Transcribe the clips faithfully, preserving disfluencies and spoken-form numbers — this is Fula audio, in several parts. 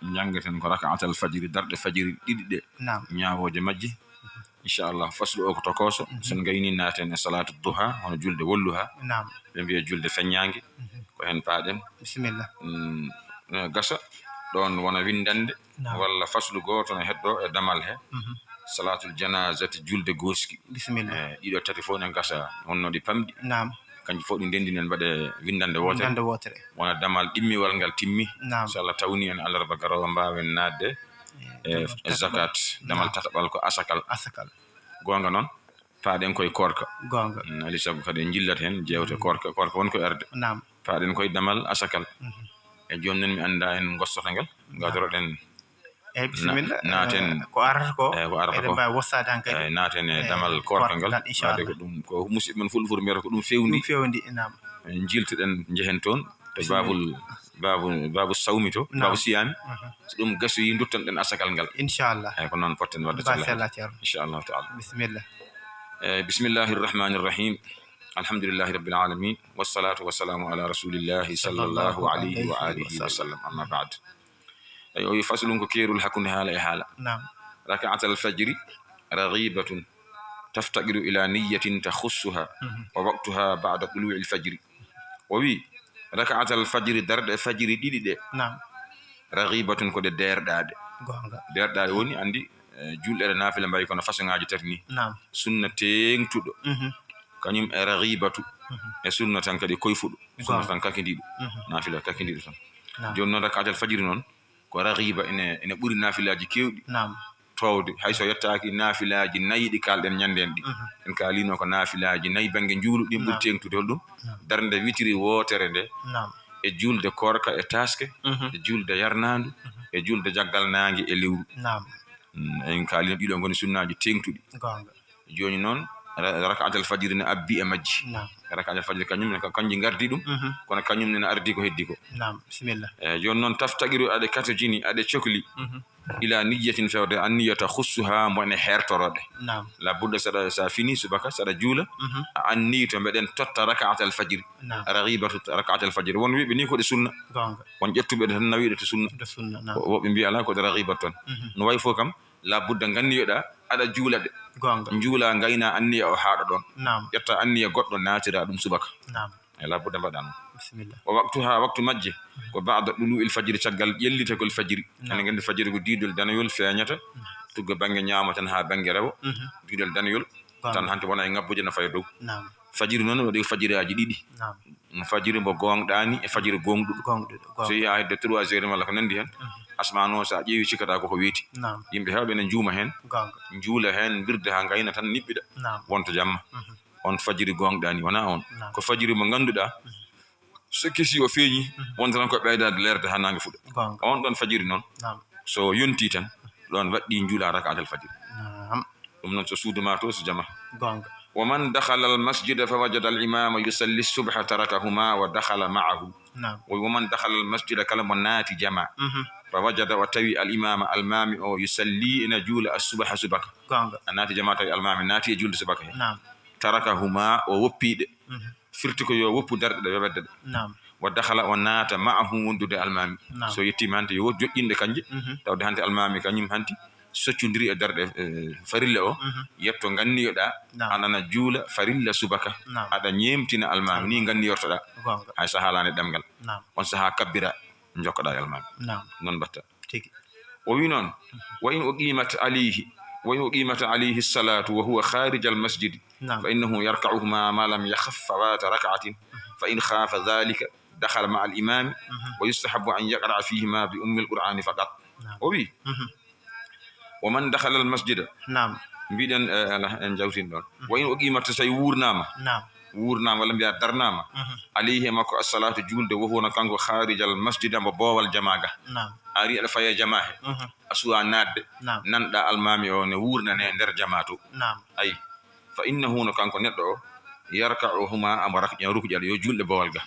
Njanngaten ko raka'atal fajiri, darɗe fajiri ɗiɗi ɗe. Naam. Ñaawooje majji. Inchallah, faslu o ko tokooso. Mhm. So en ngayni, naaten e salaatu duha, hono julde wolluha. Naam. Ɓe mbiya julde feññaange. Mhm. Ko heen paaɗen. Bisimilla. Mm, eh, gasa ɗoon wona winndande. Naam. Walla faslu gooto no heddoo e damal he. Mhm. Salaatul janaazati, julde gooski. Bisimilla. Eh, ɗiɗo tati fof ne gasa, wonno ɗi pamɗi. Naam. Kanji fof ɗi ndenndinen, mbaɗe winndande wootere. Winndande wootere. Wona damal ɗimmiwal ngal timmi. Naam. So Allah tawni en alarba garoowo, mbaawen naatde e, e damal e zakat. Damal tataɓal ko asakal. Asakal. Goonga noon, paaɗen koye koorka. Goonga. Mm, alaa e sago kadi en njillat heen jeewte koorka, koorka won ko arde. Naam. Paaɗen koye damal asakal. Mhm. E jooni noon mi anndaa en ngostata ngal, ngadoroɗen. Eeyi, bisimilla. Na-, naaten. Eh, ko arata ko, eh, ko arata eɗen ko. Mbaawi wosaade han kadi. Eh, naaten e, eh, damal koorka ngal. Koorka ngal, inchallah. Waɗde ko ɗum, ko musidɓe men fulfulɓe mbiyata ko ɗum fewndi. Ɗum fewndi, naam. En njiltoɗen, njehen toon to, bisimilla, baabul, baabu, baabu sawmi to, naam, baabu siyaami. Mhm. So ɗum gasoyi, nduttan ɗen asakal ngal. Inchallah. Eeyi, ko noon potten waɗde. Ba sella, Ceerno. Inchallahu taala. Bisimilla. Eh, bismillahi rahmani rahim. Alhamdulillahi rabbil alamin. Wassalatu wassalamu ala rasulillahi sallallahu alayhi wa alihi wa sallam. Amma ba'd. Eyi, o wi faslun ko keerol hakkunde haala e haala. Naam. Raka'atal fajri raghibatun taftaqiru ila niyyatin takhussuha, mhm, wa waqtuha ba'da tulu'il fajri. O wi raka'atal fajri, darɗe fajri ɗiɗi ɗe. Naam. Raghibatun ko ɗe deerɗaaɗe. Goonga. Deerɗaaɗe woni, anndi, eh, julɗeele naafila mbayi kono façon ŋaaji tati ni. Naam. Sunna teeŋtuɗo. Mhm. Kañum e raghibatu. Mhm. E sunna tan kadi koyfuɗo. Sunna, goonga, tan kakindiiɗo. Mhm. Naafila kakindiiɗo tan. Naam. Jooni noon, raka'atal fajri noon, ko raghiba, ene, ene ɓuri naafilaaji keewɗi. Naam. Toowde, hay so yettaaki naafilaaji nayi ɗi kaalɗen ñanndeen ɗi. Mhm. En kaalino ko naafilaaji nayi bannge njuulu, ɗin ɓuri, naam, teeŋtude. Holɗum? Naam. Darnde witiri wootere nde. Naam. E julde koorka e taaske, mhm, e julde yarnaandu, mhm, e julde jaggal naange e lewru. Naam. Mm, en kaalino ɗiɗo ngoni sunnaaji teeŋtuɗi. Goonga. Jooni noon, ra-, raka'atal fajiri ne abbi e majji. Naam. Raka'atal fajiri kañum ne, ka-, kanji ngardi ɗum, mhm, kono kañum ne, ne ardi ko heddi ko. Naam, bisimilla. Eyi, jooni noon, taftaqiru, aɗe katojini, aɗe cokli. Mhm. Ila niyyatin, fewde anniya, takhussuha, mo ene hertoro ɗe. Naam. La budda, saɗa, sa fini subaka, saɗa juula, mhm, a anniyi to mbeɗen totta raka'atal fajiri. Naam. Raghibatu raka'atal fajiri. Won wiiɓe ni ko ɗe sunna. Goonga. Won ƴettuɓe ɗe tan nawiɗe to sunna. To sunna, naam. Wo-, woɓɓe mbiya alaa, ko ɗe raghibat tan. Mhm. No wayi fof kam, la budda nganniyoɗa, aɗa juula ɗe. Goonga. Njuula, ngayna anniya o haaɗa ɗoon. Naam. Ƴetta anniya goɗɗo, naatira ɗum subaka. Naam. E la budda mbaɗa noon. Bisimilla. Wa waqtuha, waktu majje, ko ba'da tulu'il fajri, caggal ƴellitagol fajiri. Naam. Enen nganndi fajiri ko diidol danayol feeñata, mhm, tugga bannge ñaamo tan haa bannge rewo, mhm, diidol danayol. Goonga. Tan hanti wona e ŋabbude no fayi dow. Naam. Fajiri noon waɗi fajiraaji ɗiɗi. Naam. Fajiri mbo gooŋɗaani e fajiri gooŋɗuɗo. Gooŋɗuɗo, gooŋɗuɗo. So yiyaa hedde trois heures walla ko nanndi heen, mhm, asmaan o, so a ƴeewi, cikkataa ko ko weeti. Naam. Yimɓe heewɓe ene njuuma heen. Goonga. Njuula heen, mbirda haa ngayna tan niɓɓiɗa. Naam. Wonta jamma. Mhm. On fajiri gooŋɗaani, wonaa on. Naam. Ko fajiri mo ngannduɗaa, mhm, so kesii o feeñi, mhm, wonta tan ko ɓeydaade leerde haa naange fuɗa. Goonga. On ɗon fajiri noon, naam, so yontii tan, ɗon waɗɗii njuula raka'atal fajiri. Naam. Ɗum noon, so suudu ma to, so jama. Goonga. Wa man dakhala al masjida fa wajada al imama yusalli subha tarakahuma wa dakhala ma'ahu. Naam. Wa man dakhala al masjida, kala mo naati jama, mhm, fa wajada, o tawi al imama, almaami o, yusalli, ina juula as subha, subaka. Goonga. A naati jama, tawi almaami naati e julde subaka he. Naam. Tarakahuma, o woppi ɗe. Mhm. Firti ko yo woppu darɗe ɗe, yo wedde ɗe. Naam. Wa dakhala, o naata, ma'ahu, wondude almaami. Naam. So yettiima hanti, yo joƴƴin ɗe kanje. Mhm. Tawde hanti almaami kañum hanti soccondiri e darɗe, eh, farilla o, mhm, yetto nganniyoɗa, naam, aɗa ana juula farilla subaka. Naam. Aɗa ñeemtina almaami, ni nganniyortoɗa. Goonga. Hay so haalaani ɗemngal. Naam. On sahaa kabbira, njokkoɗa e almaami. Naam. Noon mbatta. Tigi. O wi noon, wa in uqimat alayhi, wa in uqimat alayhi salatu wa huwa kharij al masjid, naam, fa innahu yarka'uhuma ma lam yakhaf fawata rak'atin, fa in khafa dhalika dakhala ma'a al imami, mhm, wa yustahabbu an yaqra'a fihima bi ummi al qur'ani faqat. Naam. O wi, mhm, wa man dakhala al masjida. Naam. Mbiɗen, eh, ala, en jawtin ɗon. Mhm. Wa in uqimat, so tawi wuurnaama. Naam. Wuurnaama walla mbiya darnaama. Mhm. Alayhi e makko as-salatu, juulde, wo hono kanko kharijal masjida, mbo boowal jamaa ga. Naam. A ari aɗa faya jamaa he. Mhm. A suwa naatde. Naam. Nanɗa almaami o ne wuurnane nder jamaa to. Naam. Ayi. Fa innahu, no kanko neɗɗo o, yarka'uhuma, amo rak-, ƴan rukuƴal, yo juulɗe boowal ga.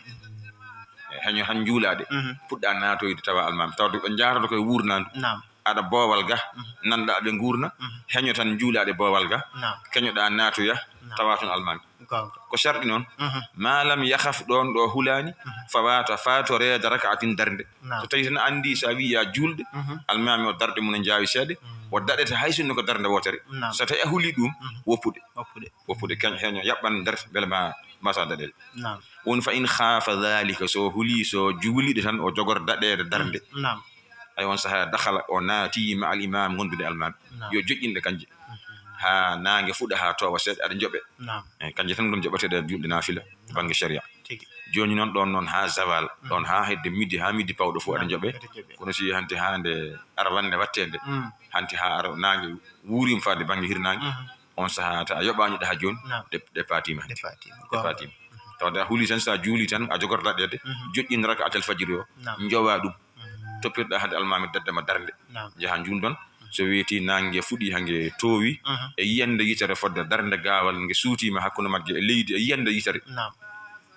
E, heño han juulaaɗe, mhm, puɗɗa naatoyde tawa almaami. Tawde ɓe njaarata koye wuurnaandu. Naam. Aɗa boowal ga, mhm, nanɗa ɓe nguurna, mhm, heño tan juulaaɗe boowal ga, naam, keñoɗa naatoya, naam, tawa toon almaami. Goonga. Ko sarɗi noon, mhm, ma lam yakhaf, ɗoon ɗo hulaani, mhm, fawata, faatoreede raka'atin, darnde. Naam. So tawii tan anndi, so a wii ya juulde, mhm, almaami o darɗe mum no njaawi seeɗa, mhm, o daɗete hay sinno ko darnde wootere. Naam. So tawii a hulii ɗum, mhm, woppude. Woppude. Woppude, keñ-, heño yaɓɓan nder, mbele ma mbasa daɗeede. Naam. Woni fa in khaafa dhalika, so hulii, so juuliiɗo tan o jogor daɗeede darnde. Naam. Ay on sahaa dakhala, o naati ma al imam, wondude almaami. Naam. Yo joƴƴinɗe kanje. Mhm. Haa naange fuɗa, haa toowa seeɗa, aɗa joɓe. Naam. Eyi, kanje tan ngon joɓeteeɗe e julde naafila to bannge sharia. Tigi. Jooni noon, ɗoon noon haa zawal, mm, ɗoon haa hedde midi, haa midi pawɗo fof aɗa joɓe. Aɗa joɓe. Kono si hanti haa nde arwannde watteende, mm, hanti haa ara naange wuuriima faade bannge hirnaange, mhm, on sahaa ta a yoɓaani ɗo haa jooni, naam, ɗe, ɗe paatiima. Ɗe paatiima. Ɗe paatiima. Tawde a huli tan, so a juuli tan, a jogorto daɗeede, mhm, joƴƴin raka'atal fajiri o, naam, njowa ɗum. Mhm. Toppirɗa hade almaami dadde ma darnde. Naam. Njaha njuuldon. So weeti naange fuɗi, hange toowi, mhm, e yiyannde yitere fodde darnde gaawal, nge suutiima hakkunde magge e leydi e yiyannde yitere. Naam.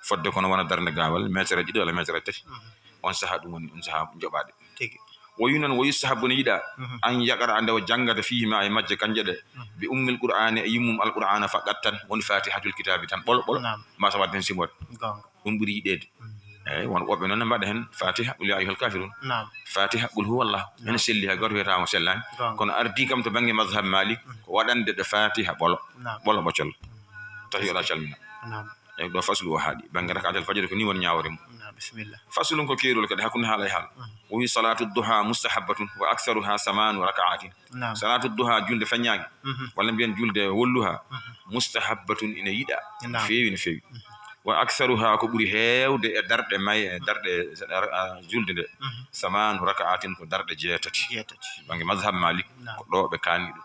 Fodde kono wona darnde gaawal, meetere ɗiɗi walla meetere tati. Mhm. On sahaa ɗum woni, on sahaa joɓaaɗe. Tigi. Wo wi noon, wo yustahabu, ne yiɗaa, mhm, an yaqra'a, nde o janngata, fiihimaa, e majje kanje ɗe, mhm, bi ummil qur'aani, e yummum alqur'aana, faqat, tan woni fatihatul kitaabi tan, ɓolo ɓolo. Naam. Mbasa waɗde heen simoode. Goonga. Ɗum ɓuri yiɗeede. Mhm. Eeyi, won woɓɓe noon ne mbaɗa heen fatiha, qul ya ayyuhal kafirun. Naam. Fatiha, qul huwallah. Naam. Ene selli, hay gooto wiyata mo sellaani. Goonga. Kono ardii kam to bannge mazhab Malik, mhm, ko waɗande ɗe fatiha ɓolo. Naam. Ɓolo ɓocol. Tawi oɗa calmina. Naam. Eyi, ɗo faslu o haaɗi. Bannge rakaatul fajr ko ni woni ñaawore mum. Naam, bisimilla. Faslun, ko keerol kadi hakkunde haala e haala. Mhm. O wi, salatu duha mustahabbatun wa aktharuha samanu rakaatin. Naam. Salatu duha, julde feññaange, mhm, walla mbiyen julde wolluha, mhm, mustahabbatun, ina yiɗa. Naam. No feewi, no feewi. Mhm. Wa aktharuha, ko ɓuri heewde e darɗe may, e darɗe, a, julde nde, mhm, samanu rakaatin, ko darɗe jeetati. Jeetati. Bannge mazhab Malik, naam, ko ɗo ɓe kaalni ɗum.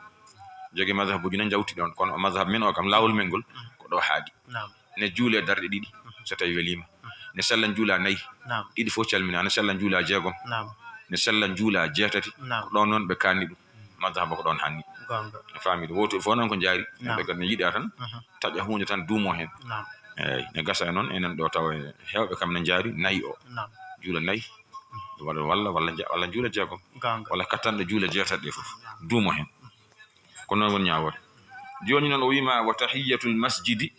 Jogi mazhabuji na njawti ɗon, kono mazhab men o kam, laawol men ngol, mhm, ko ɗo haaɗi. Naam. Ne juule darɗe ɗiɗi, mhm, so tawi weliima. Mhm. Ne sella juula nayi. Naam. Ɗiɗi fof calmina. Ne sella juula jeegom. Naam. Ne sella juula jeetati. Naam. Ko ɗon noon ɓe kanni ɗum. Mazhaba ko ɗon hanni. Goonga. A faami ɗum? Wooto fof noon ko njaari. Naam. Ɓe kadi ne yiɗa tan, mhm, taƴa huunde tan duumo heen. Naam. Eeyi, ne gasa noon enen ɗo tawa heewɓe kam ne njaari nayi o. Naam. Juula nayi. Mhm. Walla, walla, walla nja-, walla juula jeegom. Goonga. Walla kattanɗo juula jeetati ɗe fof. Naam. Duumo heen. Ko noon woni ñaawoore. Jooni noon o wiima, wa tahiyyatul masjidi,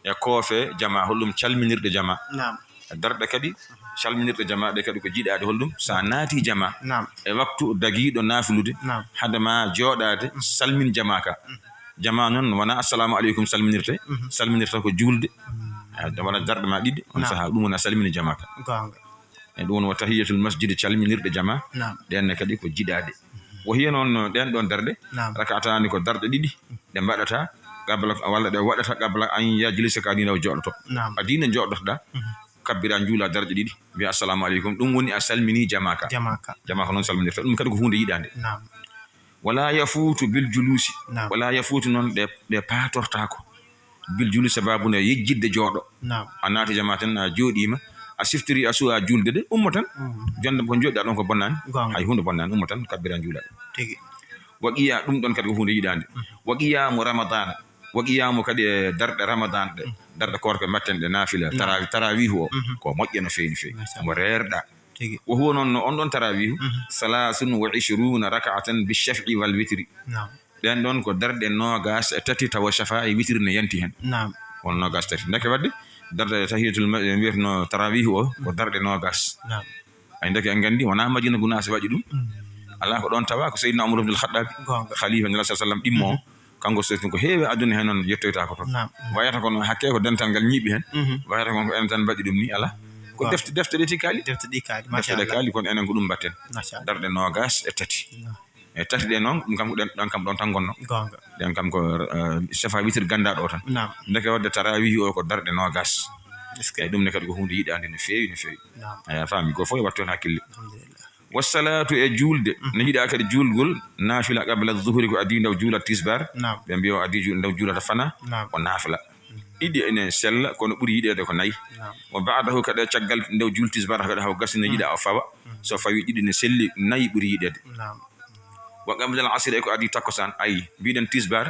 e koofe jama, holɗum calminirɗe jama. Naam. E darɗe kadi, calminirɗe jama ɗe kadi ko jiɗaaɗe, holɗum? So a naati jama, naam, e waktu dagiiɗo naafilude, naam, hade ma jooɗaade, mm, salmin jama ka. Mm. Jama noon wona assalamu aleykum salminirte, mhm, salminirta ko juulde. Mm. A, walla darɗe ma ɗiɗi, on, naam, sahaa ɗum woni a salmini jama ka. Goonga. E ɗum woni wa tahiyyatul masjidi, calminirɗe jama. Naam. Ɗeen ne kadi ko jiɗaaɗe. Wo hiya noon, ɗeen ɗoon darɗe, naam, raka'ataani, ko darɗe ɗiɗi, ɗe mbaɗata qabla, walla ɗe waɗata qabla an yajlisa, ka adii nde o jooɗoto. Naam. Adii nde jooɗotoɗaa, mhm, kabbira, njuula darɗe ɗiɗi, mbiya assalamu aleykum, ɗum woni a salmini jama ka. Jama ka. Jama ka noon salminirta. Ɗum kadi ko huunde yiɗaande. Naam. Wala yafuutu bil juluusi. Naam. Wala yafuutu noon, ɗe, ɗe paatortaako. Bil juluusi, sabaabu nde yejjitde jooɗo. Naam. A naati jama tan, a jooɗiima, a siftiri, a suwa juulde de, ummo tan. Mhm. Jonde ko jooɗiɗaa ɗon ko bonnaani? Goonga. Hay huunde bonnaani, ummo tan, kabbira, njuula. Tigi. Wa qiya-, ɗum ɗon kadi ko huunde yiɗaande. Mhm. Wa qiyaamu ramadaana. Wa qiyaamu kadi e darɗe ramadan ɗe. Mhm. Darɗe koorka mbaɗten ɗe naafila, naam, tarawi-, tarawiihu o. Mhm. Ko moƴƴo no feewi, no feewi. Machallah. Mo reerɗaa. Tigi. Wo huwa noon, no on ɗon tarawiihu, mhm, salaasun wa ishruuna raka'atan bi shaf'i wal witri. Naam. Ɗeen ɗoon ko darɗe noogaas e tati, tawa shafa'i witri ne yanti heen. Naam. Won noogaas tati. Ndeke waɗde darɗe tahiyatul ma-, mbiyeteno tarawiihu o, ko, mhm, darɗe noogaas. Naam. Ay, ndeke en nganndi, wonaa Madina Gunaas waɗi ɗum. Mm. Alaa, ko ɗoon tawa ko Seydina Umar ibnul Khattabi, goonga, khalifa Nulaaɗo sallallahu alaihi wasallam ɗimmo o. Mm. Kanko so ko heewi aduna heen noon yettoytaako toon. Naam. Wayata kono hakke ko dental ngal ñiiɓi heen. Mhm. Wayata kono ko enen tan mbaɗi ɗum ni, alaa. Ko, goonga, defte, defte ɗe tigi kaali. Defte ɗi kaali, defte ɗe, machallah, kaali, kono enen ko ɗum mbaɗten. Machallah. Darɗe noogaas e tati. Naam. E tati ɗe noon, ɗum kam ko ɗen, ɗon kam ɗon tan ngonno. Goonga. Ɗen kam ko, eh, safa witir ganndaa ɗo tan. Naam. Ndeke waɗde tarawih o ko darɗe noogaas. Est-ce que? Eyi, ɗum ne kadi ko huunde yiɗaande no feewi, no feewi. Naam. Eyi, a faami, ko fof e wattu heen hakkille. Alhamdulillah. Wassalatu, e juulde, mhm, no yiɗaa kadi juulgol naafila qabla zuhri, ko adii nde o juula tisbaar. Naam. Ɓe mbiya o adii juul-, nde o juulata fana, naam, o naafila. Mhm. Ɗiɗi ene sella, kono ɓuri yiɗeede ko nayi. Naam. Wa ba'dahu, kadi caggal nde o juul tisbaar, kadi haw gasi, no, mhm, yiɗaa o fawa. Mhm. So fawi ɗiɗi ne selli, nayi ɓuri yiɗeede. Naam. Wa qabla al asri, e ko adii takkusaan. Ayi, mbiɗen tisbaar,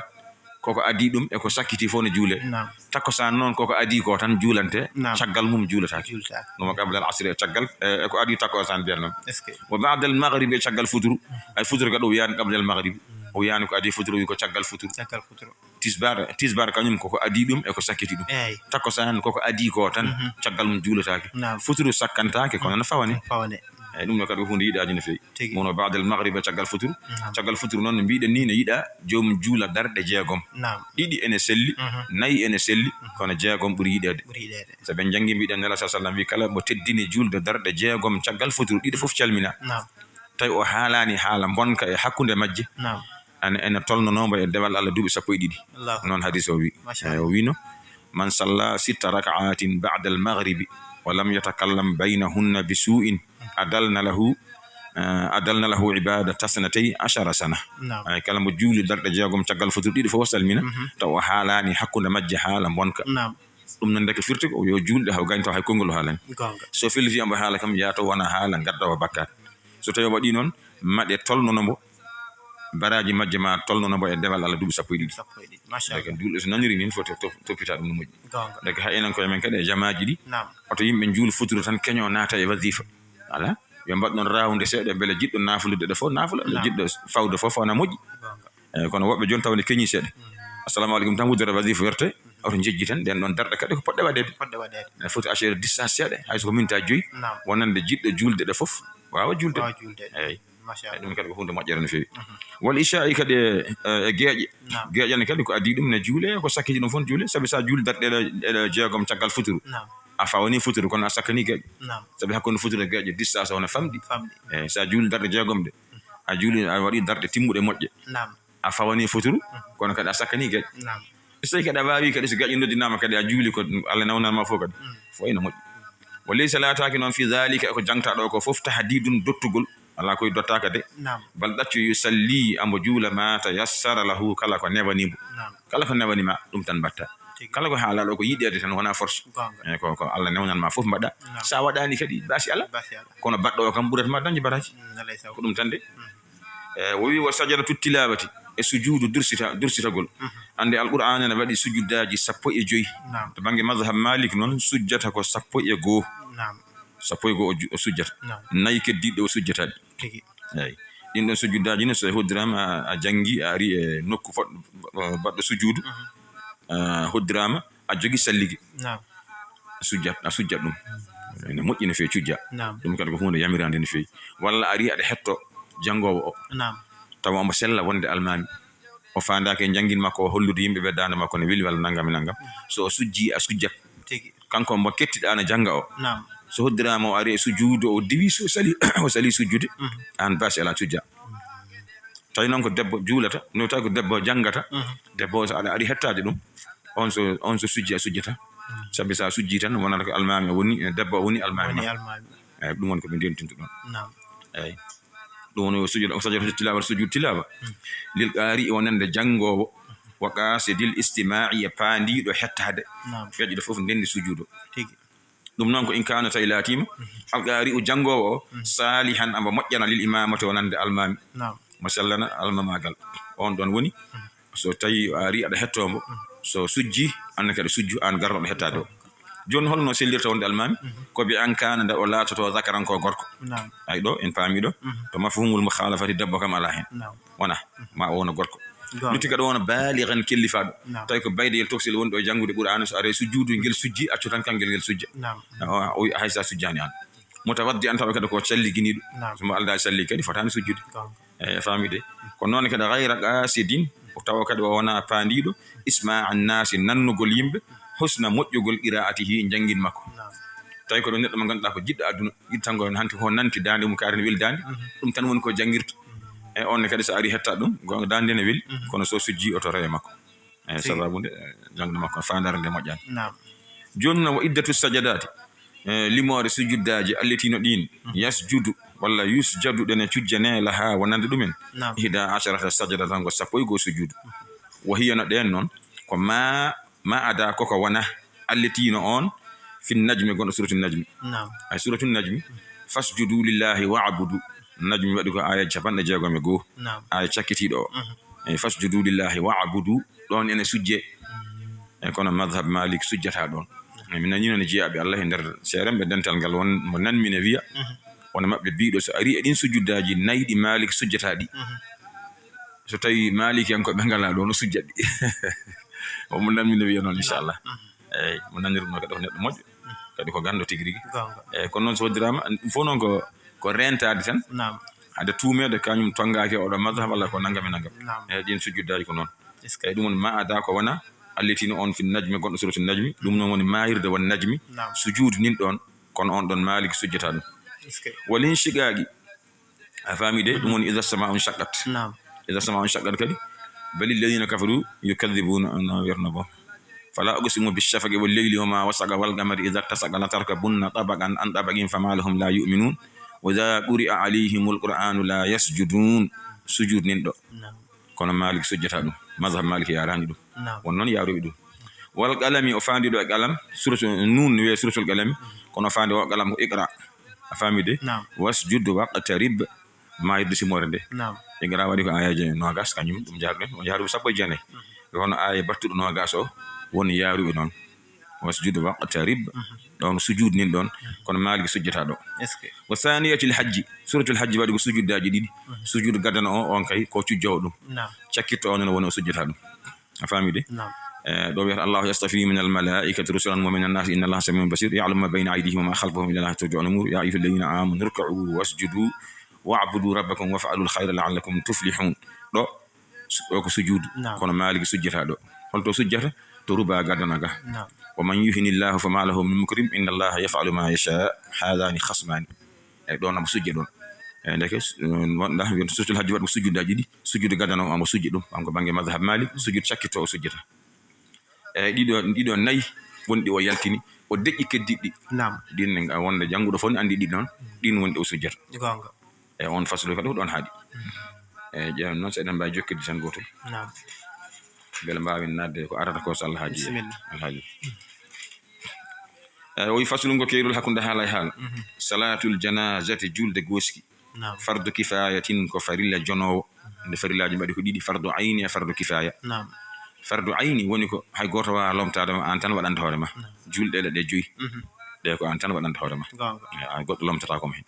koko adii ɗum, e ko sakkiti fof ne juule. Naam. Takkusaan noon, koko adii ko tan juulante, naam, caggal mum juulataake. Juulataake. Ɗum wa qabla al asri, e caggal, e, e ko adii takkusaan mbiyan noon. Est-ce que? Wa ba'da al maghrib, e caggal futuru. Mhm. Ay, futuru kadi o wiyaani qabla al maghrib. Mhm. O wiyaani ko adii futuru, wi ko caggal futuru. Caggal futuru. Tisbar, tisbar kañum koko adii ɗum e ko sakkiti ɗum. Eey. Takkusaan koko adii ko tan, Mhm. caggal mum juulataake. Naam. Futuru sakkantaake, kono no fawane. Fawane. Eey, ɗum no kadi ko huunde yiɗaade no feewi. Tigi. Mono baadal magriba caggal futuru. Naam. Caggal futuru noon no mbiɗen ni ne yiɗa joomum juula darɗe jeegom. Naam. Ɗiɗi ene selli, Mhm. nayi ene selli, kono jeegom ɓuri yiɗeede. Ɓuri yiɗeede. Sabu en njanngi mbiɗen Nela sa sallam wi kala mo teddini juulde darɗe jeegom caggal futuru, ɗiɗi fof calmina. Naam. Tawi o haalaani haala mbonka e hakkunde majje. Naam. Ene, ene tolnonoo mbo e dewal Allah duuɓi sappo e ɗiɗi. Allahu Noon hadis o wi. Masha Eey, o Allah. wino, "Man salla sitta rak'atin ba'da al-maghribi wa lam yatakallam baynahunna bi su'in, adalna lahu, eh, adalna lahu ibadata sanatay ashara sana." Naam. Ay, kala mbo juuli darɗe jeegom caggal futuru ɗiɗi fof o salmina, Mhm. taw o haalaani hakkunde majje haala mbonka. Naam. Ɗum noon ndeke firti ko yo juulɗe haw gañ taw hay konngol o haalani. Goonga. So felliti mbo haala kam, yaa to wona haala gaddawa bakkaat. So tawi o waɗi noon, maɗe tolnono mbo, baraaji majje ma tolnono mbo e dewal Allah duuɓi sappo e ɗiɗi. Sappo e ɗiɗi. Machallah. Ndeke juulɗo so naniri nin foti top-, toppita ɗum no moƴƴi. Goonga. Ndeke hay enen koye men kadi e jamaaji ɗi. Naam. Oto yimɓe njuul futuro tan keño naata e wasifa. Ala. Yo mbaɗ noon raawde seeɗa mbele jiɗɗo naafulude ɗo fof naafula, Naam. jiɗɗo fawde fof faw na moƴƴi. Goonga. Eey, kono woɓɓe jooni tawde keñii seeɗa. Mm. Assalamu aleykum tan wuddere wasifa werte. Oto njejji tan ɗen ɗon darɗe kadi ko poɗɗe waɗeede. Poɗɗe waɗeede. Ene foti assurer distance seeɗa, hay so ko minta joyi. Naam. Wonande jiɗɗo juulde ɗo fof waawa juulde. Waawa juulde. Eey. Machallah. Ɗum kadi ko huunde moƴƴere no feewi. Mhm. Wal isha'i kadi e, e geeƴe. Naam. Geeƴe ne kadi ko adii ɗum ne juule, ko sakkiti ɗum fof juule. Sabi so a juuli darɗe ɗe, ɗe jeegom caggal futuru. Naam. A fawani futuru, kono a sakkani geeƴe. Naam. Sabi hakkunde futuru e geeƴe distance o ne famɗi. Famɗi. Eey, so a juuli darɗe jeegom ɗe, a juuli, a waɗi darɗe timmuɗe moƴƴe. Naam. A fawani futuru, Mhm. kono kadi a sakkani geeƴe. Naam. So tawi kadi a waawi kadi so geeƴe noddinaama kadi a juuli ko Allah nawnanma fof kadi. Mm. Fof ene moƴƴi. Wa laysa laataaki noon fi dhalika ko jangtaɗo ko fof tahdidun dottugol. Alaa koye dottaaka de. Naam. Bal ɗaccu yusalli ambo juula ma tayassara lahu kala ko newani mbo. Naam. Kala ko newani ma ɗum tan mbatta. Tigi. Kala ko haalaɗo ko yiɗeede tan wona force. Goonga. Eey, ko, ko Allah newnanma fof mbaɗa. Naam. Sa waɗani kadi basi ala. Basi ala. Kono baɗɗo o kam ɓurata ma dañde baraji. Mm, alay saw. Ko ɗum tan de. Mm. E, o wi wa sajadatu tilawati e sujuudu dursita, dursitagol. Mhm. Annde Alqur'aana ne waɗi sujuddaaji sappo e joy. Naam. To bannge mazhab Malik noon, sujjata ko sappo e goo. Naam. Sappo e goo o ju-, o sujjata. Naam. Nayi keddiiɗe o sujjata ɗi. Tigi. Eey. Ɗin ɗon sujuddaaji ne, so a hoddiraama, a, a janngi, a ari e nokku fot-, baɗɗo sujuudu, Mhm. a hoddiraama, a jogi salligi. Naam. A sujjat, a sujjat ɗum. Ene moƴƴi no feewi cujja. Naam. Ɗum kadi ko huunde yamirande no feewi. Walla ari aɗa hetto janngoowo o. Naam. Tawa omo sella wonde almaami. O faandaaki e janngin makko o hollude yimɓe ɓe daande makko ne weli walla nanngam e nanngam. So o sujji, a sujjat. Tigi. Kanko mo kettiɗaa na jannga o. Naam. So hoddiraama o ari e sujuudu o diwi so sali, o sali sujjude. Mhm. Aan basi ala cujja. Tawi noon ko debbo juulata, no tawi ko debbo janngata, Mhm. debbo o so aɗa ari hettaade ɗum, on so, on so sujji a sujjata. Mhm. Sabi so a sujji tan wonata ko almaami o woni, e debbo o woni almaami Woni ma. almaami. Eey, ɗum woni ko ɓe ndentinta ɗum. Naam. Eey. Ɗum woni o sujud, o sajada tilawa, sujud tilawa. Mhm. Lil qaari wonande janngoowo, wa qaasidil istimaa'i e paandiiɗo hettaade. Naam. Feƴƴude fof ndenndi sujuudu. Tigi. Ɗum noon ko in kaana tawi laatiima, Mhm. alqaari'u janngoowo o, Mhm. saalihan amba moƴƴana lil imaamati wonande almaami. Naam. Mo sellana almamaagal. On ɗon woni, Mhm. so tawi a ari aɗa hettoo mbo, Mhm. so sujji, aan ne kadi sujju, aan garɗo ɗo hettaade o. Jooni holno sellirta wonde almaami? Mhm. Ko bi an kaana nde o laatoto zakaran ko gorko. Naam. Ay ɗo, en paami ɗo, Mhm. to mafhumul mukhalafati debbo kam alaa heen. Naam. Wona, ma o wona gorko. Goonga. Lutti kadi wona baaligan kellifaaɗo. Naam. Tawi ko baydeyel tokosel woni ɗo e janngude Qur'aana, so ari sujjuudu ngel sujji, accu tan kangel ngel sujja. Naam. O, o wi hay sa sujjaani aan. Mutawaddi an tawa kadi ko calliginiiɗo. Naam. So mo aldaa salli kadi fotaani sujjude. Goonga. E faami de. Ko noon kadi gayra qaasidin, o tawa kadi o wona paandiiɗo, isma annaasi nannugol yimɓe, husna moƴƴugol qiraatihi janngin makko. Naam. Tawi ko ɗo neɗɗo mo ngannduɗaa ko jiɗɗo aduna, yiɗi tan ko hanti ko nanti daande mum kaari ne weli daande. Mhm. Ɗum tan woni ko janngirta. Mhm. E on ne kadi so ari hetta ɗum, goonga daande ne weli, Mhm. kono so sujji o to rewe makko. E Tigi. sababu nde, e, jannde makko faandaare nde moƴƴaani. Naam. Jooni noon wa iddatu sajadaati, e, limoore sujuddaaji allitiino ɗiin, Mhm. yasjudu walla yusjadu ɗene cujjane laha wonande ɗumen. Naam. Ihda asharata sajada tan ko sappo e goo sujudu. Wa hiya no ɗeen noon, ko ma ma ada koko wona allitiino on fin najmi gonɗo suratu najmi. Naam. Ay suratu najmi, fasjudu lillahi wa'budu. Najmi waɗi ko aya capanɗe jeegom e goo. Naam. Aya cakkitiiɗo o. Mhm. E fasjudu lillahi wa'budu. Ɗon ene sujje. Mhm. E kono madhab Malik sujjata ɗon. E mi nani noon e jiyaaɓe Allah e nder seeremɓe dental ngal won mo nanmi ne wiya. Mhm. Wona maɓɓe biiɗo so ari e ɗin sujjuddaaji nayi ɗi Malik sujjata ɗi. Mhm. So tawi maalikiyankoɓe ngalaa ɗo no sujjat ɗi. O mo nanmi no wiya noon, inchallah. Eyyi, mo nanirno kadi ko neɗɗo moƴƴo. Kadi ko ganndo tigi rigi. Goonga. Eyyi, kono noon so hoddiraama, ɗum fof noon ko, ko rentaade tan. Naam. Hade tuumeede kañum tonngaaki oɗo mazhab walla ko nanngam e nanngam. Naam. Eyyi, ɗin sujjuddaaji ko noon. Est-ce que Eyyi, ɗum woni ma ada ko wona allitino on fi najmi, gonɗo suratu najmi. Ɗum noon woni maayirde won najmi. Naam. Sujuudu nin ɗoon, kono on ɗoon Maalik sujjata ɗum. Est-ce que Walin shiqaaqi. A faami de, ɗum woni iza samaa'u shaqqat. Naam. Iza samaa'u shaqqat kadi. Bali alladhina kafaru yukadhibuna, no wiyatno bo. Fala uqsimu bishafaqi wal layli wa ma wasaqa wal qamari idha tasaqa latarkabunna tabaqan an tabaqin fama lahum la yu'minun. Wa idha quri'a alayhimul qur'anu la yasjudun. Sujud nin ɗo. Naam. Kono Maalik sujjata ɗum. Mazhab Maalik yaarani ɗum. Naam. Won noon yaaruɓe ɗum. Wal qalami, o faandi ɗo e qalam, suratu Nun, wiye suratul qalami, kono faandi o qalam ko iqra. A faami de? Naam. Wasjud waqtarib, maayirde simoore nde. Naam. Iqra waɗi ko ayaji nogas, kañum ɗum jaarɗen, o yaaruɓe sappo e jeenayi. Mhm. Ko hono aaya battuɗo nogas o, woni yaaruɓe noon. Wasjud waqtarib, mhm, ɗon sujud nin ɗon, mhm, kono Maalik sujjata ɗo. Est-ce que? Wa thaniyatil hajji, suratul hajji waɗi ko sujuddaaji ɗiɗi. Mhm. Sujud gadano o, on kay, ko cujjowo ɗum. Naam. Cakkitto o noon woni o sujjata ɗum. A faami de? Naam. Eh, ɗo wiyata, "Allahu yastafi min almalaikati rusulan wa min annasi, inna Allaha samiun basir, ya'lamu ma bayna aydihim wa ma khalfahum, ila Allahi turja'ul umur, ya ayyuha alladhina amanu ruk'u wasjudu wa'budu rabbakum waf'alul khayra la'allakum tuflihun." Ɗo, su-, ɗo ko sujuudu. Naam. Kono Maaliki sujjata ɗo. Holto sujjata? To ruba gadana ga. Naam. "Wa man yuhini Allahu fama lahu min mukrim, inna Allaha yaf'alu ma yasha, hadhani khasmani." Eyyi, ɗon omo sujja ɗon. Eyyi, ndeke, s-, wonɗa, wiyata suratul hajji waɗi ko sujjuddaaji ɗiɗi, sujjude gadano omo sujja ɗum, kanko bannge mazhab Malik, sujjude cakkitto o sujjata. Eyyi, ɗiɗo, ɗiɗo nayi wonɗi o yaltini, o deƴƴi keddiɗɗi. Naam. Ɗin ne, wonde jannguɗo fof ne anndi ɗiɗi noon, ɗin wonɗi o sujjata. Goonga. Eyyi, on faslu kadi ko ɗon haaɗi. Eyyi, ƴeewen noon so eɗen mbaawi jokkude tan gootol. Naam. Mbele mbaawen naatde ko arata ko so Allah haaji. Bisimilla. Alhaaji. Eyyi, o wi faslun ko keerol hakkunde haala e haala. Mhm. Salatul janazati, julde gooski. Naam. Fardu kifayatin, ko farilla jonoowo. Nde farillaaji mbaɗi ko ɗiɗi, fardu ayni e fardu kifaya. Naam. Fardu ayni woni ko hay gooto waawaa lomtaade ma, aan tan waɗanta hoore ma. Naam. Julɗe ɗe, ɗe joyi. Mhm. Ɗe ko aan tan waɗanta hoore ma. Goonga. Eyyi, aan goɗɗo lomtataako ma heen.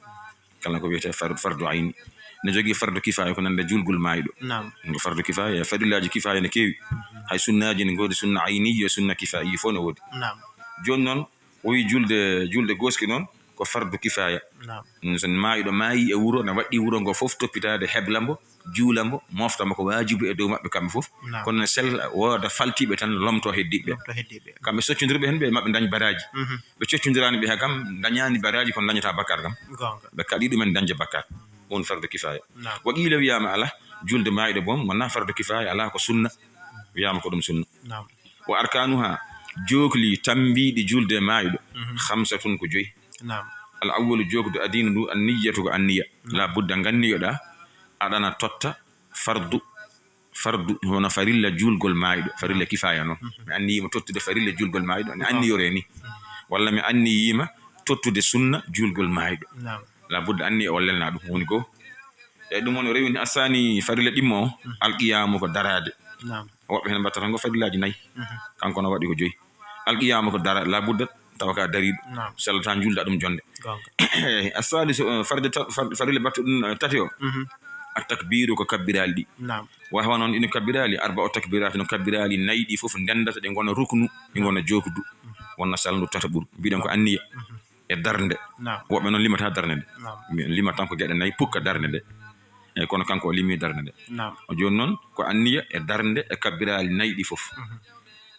Kala ko wiyetee far-, fardu ayni. Ne jogii fardu kifaya ko nande julgol maayɗo. Naam. Ngo fardu kifaya, e farillaaji kifaya ne keewi. Mhm. Hay sunnaaji ne ngoodi, sunna ayni e sunna kifayi fof ne woodi. Naam. Jooni noon, o wi julde, julde gooski noon ko fardu kifaya. Naam. Mm, so maayɗo maayi e wuro, ne waɗɗi wuro ngo fof toppitaade, hebla mbo, juula mbo, mofta mbo, ko waajibu e dow maɓɓe kamɓe fof. Naam. Kono ne sella, wooda faltiiɓe tan, lomto heddiiɓe. Lomto heddiiɓe. Kamɓe soccondirɓe heen ɓe, maɓɓe ndañ baraaji. Mhm. Ɓe coccondiraani ɓe haa kam, ndañaani baraaji, kono ndañata bakkaat kam. Goonga. Ɓe kaɗi ɗumen dañde bakkaat. Ɗum woni fardu kifaya. Naam. Wa qiila, wiyaama alaa, julde maayɗo boom wonaa fardu kifaya, alaa, ko sunna. Wiyaama ko ɗum sunna. Naam. Wa arkanuha, jookli tambiiɗi julde maayɗo, mhm, khamsatun, ko joyi. Naam. Al awwalu, jookdu, addiinu ndu, an niyyatu, ko anniya. Naam. La budda, nganniyoɗaa, aɗana totta fardu, fardu, hono farilla julgol maayɗo, farilla kifaya noon. Mhm. Mi anniyiima tottude farilla julgol maayɗo, ne, naam, anniyoree ni. Mhm. Walla mi anniyiima tottude sunna julgol maayɗo. Naam. La budda anniya o lelna ɗum, woni goo. Eyyi, ɗum woni o rewini asani farilla ɗimmo o, mhm, alqiyamu, ko daraade. Naam. Woɓɓe heen mbaɗata tan ko farillaaji nayi. Mhm. Kanko no waɗi ko joyi. Alqiyaamu ko dara, la budda tawa ka dariiɗo. Naam. Sellata njuulda ɗum jonde. Goonga. Assalisu, eh, farde ta-, far-, farilla battuɗo ɗum, eh, tati o. Mhm. At takbiru, ko kabbiraali ɗi. Naam. Wa hawa noon ino kabbiraali, arba o takbiraati, no kabbiraali nayi ɗi fof ndendata, ɗi ngona ruknu, ɗi ngona jookdu. Mhm. Wonna salndu tata ɓuru. Mbiɗen ko anniya. Mhm. E darnde. Naam. Woɓɓe noon limata darnde nde. Naam. Mi lima tan ko geɗe nayi pukka darnde nde. Eyyi, kono kanko o limi darnde nde. Naam. O jooni noon ko anniya e darnde e kabbiraali nayi ɗi fof. Mhm.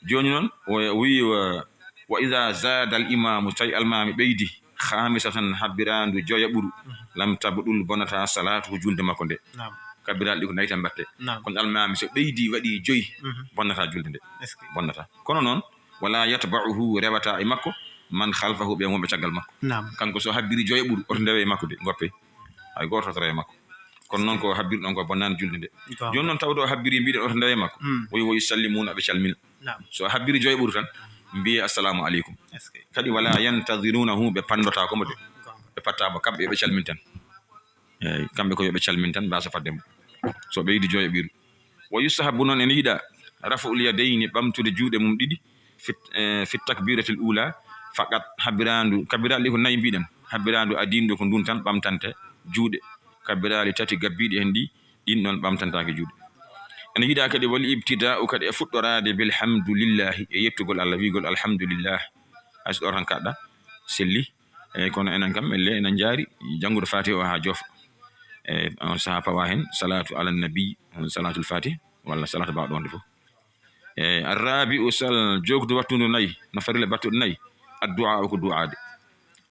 Jooni noon o wi, wa, wa iza zada al imamu, tawi almaami ɓeydi, khamisatan, habbiraandu joya ɓuru, mhm, lam tabɗul, bonata salatuhu, julde makko nde. Naam. Kabbiraali ɗi ko nayi tan mbaɗte. Naam. Kono almaami so ɓeydi waɗi joyi, mhm, bonnata julde nde. Est-ce que? Bonnata. Kono noon, wala yatba'uhu, rewata e makko, man khalfahu, ɓe wonɓe caggal makko. Naam. Kanko so habbiri joya ɓuru, oto ndewe e makko de, ngoppe. Hay gooto totata e makko. Kono noon ko habbiri ɗon ko bonnaani julde nde. Goonga. Jooni noon tawde o habbiri mbiɗen oto ndewe e makko. Hmm. Woyi, woyi sallimuna, ɓe calmina. Naam. So a habbiri joya ɓuru tan, mbiye assalamu aleykum. Est-ce que? Kadi wala yantadirunahu, ɓe panndotaako mo de. Goonga. Ɓe patta mo, kamɓe yo ɓe calmin tan. Eyyi, kamɓe ko yo ɓe calmin tan, mbasa fadde mo. So ɓeydi joya ɓuru. Wa yustahabbu, noon ene yiɗa, raf'ul yadayni, ɓamtude juuɗe mum ɗiɗi, fit, eh, fit takbiratil ula, faqat, habbiraandu, kabbiraali ɗi ko nayi mbiɗen, habbiraandu adindu ko ndun tan ɓamtante juuɗe, kabbiraali tati gabbiiɗi heen ɗi, ɗin ɗon ɓamtantaake juuɗe. Ene yiɗaa kadi wal ibtidaa'u kadi e fuɗɗoraade bilhamdulillahi, e yettugol Allah, wiigol alhamdulillah. Hay so ɗo tan kaɗɗa selli. Eeyi, kono enen kam, elle enen njaari janngude Fatiha o haa joofa. Eeyi, on sahaa pawa heen salaatu ala nabi, on salaatul Fatiha, walla salaatu mbaɗɗo wonde fof. Eeyi, arrabi'u sal, jookdu wattundu nayi, no farilla battuɗo nayi, addu'a o ko du'aade.